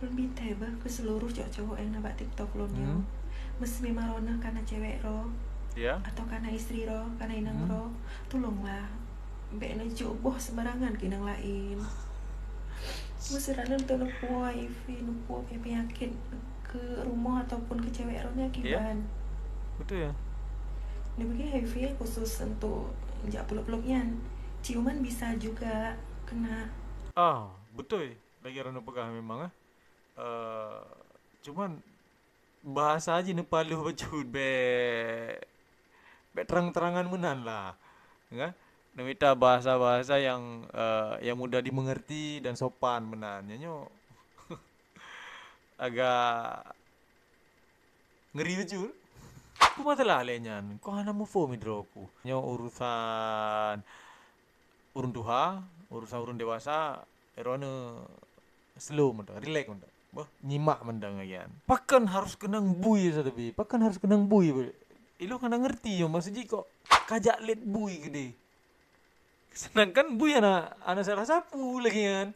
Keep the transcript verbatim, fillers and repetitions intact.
Lôn bithèe beuh keu seuluruh cowok-cowok nyang na bak TikTok lôn nyoe. Hmm. Meusé memang droeneuh kana cewek droe, ya, atau kana istri droe, kana inong, hmm, droe, tulonglah bèk neujok boh sembarangan keu inong laén. Meusé droeneuh teuneuk puwoe HIV, neuk puwoe peunyakét keu rumoh ataupun keu cewek droeneuh, ya, kiban. Betul ya. Neubagi HIV khusus untuk jak peulop-peulop nyan. Ciuman bisa juga kena. Ah, betul. Lagèe droeneuh peugah memang, eh. Eh, cuman bahasa jih neupaloh bacut, bèk, bèk terang-terangan meunan lah. Kan? Neumita bahasa-bahasa yang, eh, yang mudah dimengerti dan sopan meunan. Nyan nyoe agak ngeri bacut. Peue masalah lé nyan? Kok hana muphom sidroe ku? Nyoe urusan ureueng tuha, urusan ureueng dewasa, droeneuh slow mantong, relax mantong. Bah, nyimak mantong lagèe nyan. Pakon harus keunong bui, Ustaz Abi? Pakon harus keunong bui? Ilôn hana ngerti nyoe, maksud jih kok kajak lét bui keudéh. Sedangkan bui hana, hana salah sapeue lagèe nyan.